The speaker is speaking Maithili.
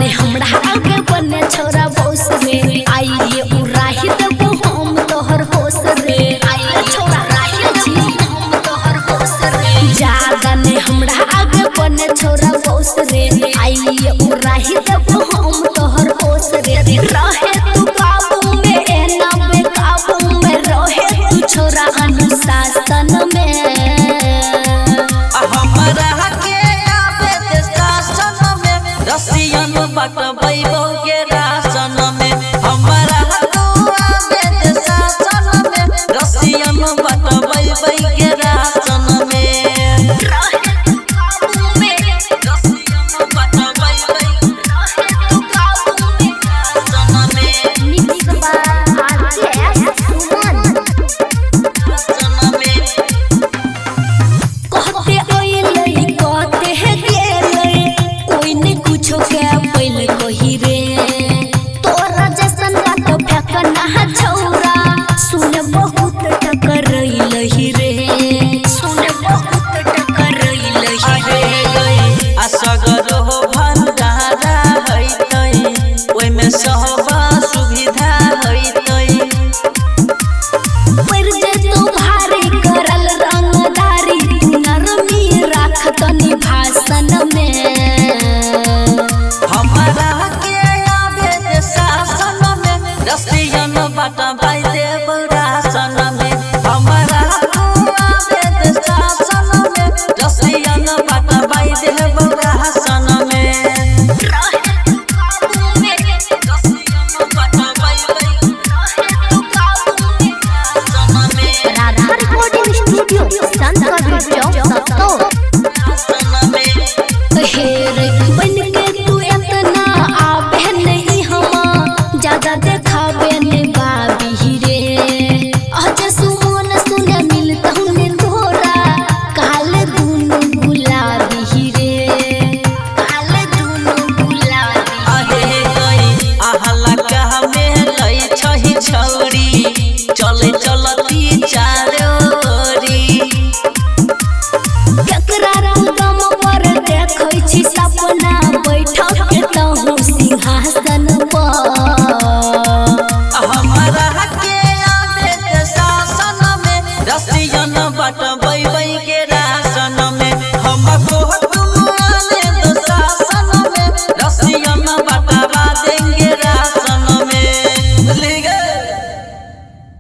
ने हमरा आगे बने छोरा बॉस रे, आइए उड़ाही देबो हम तोहर होश रे। आइए छोरा राही छी हम तोहर होश रे। ज्यादा ने हमरा आगे बने छोरा बॉस रे, आइए उड़ाही देबो हम तोहर होश रे। रहे तू काबू में एना बेकाबू में, रहे तू छोरा अनुशासन में। हमरा के आवे दे शासन में, रसियन बटबैबो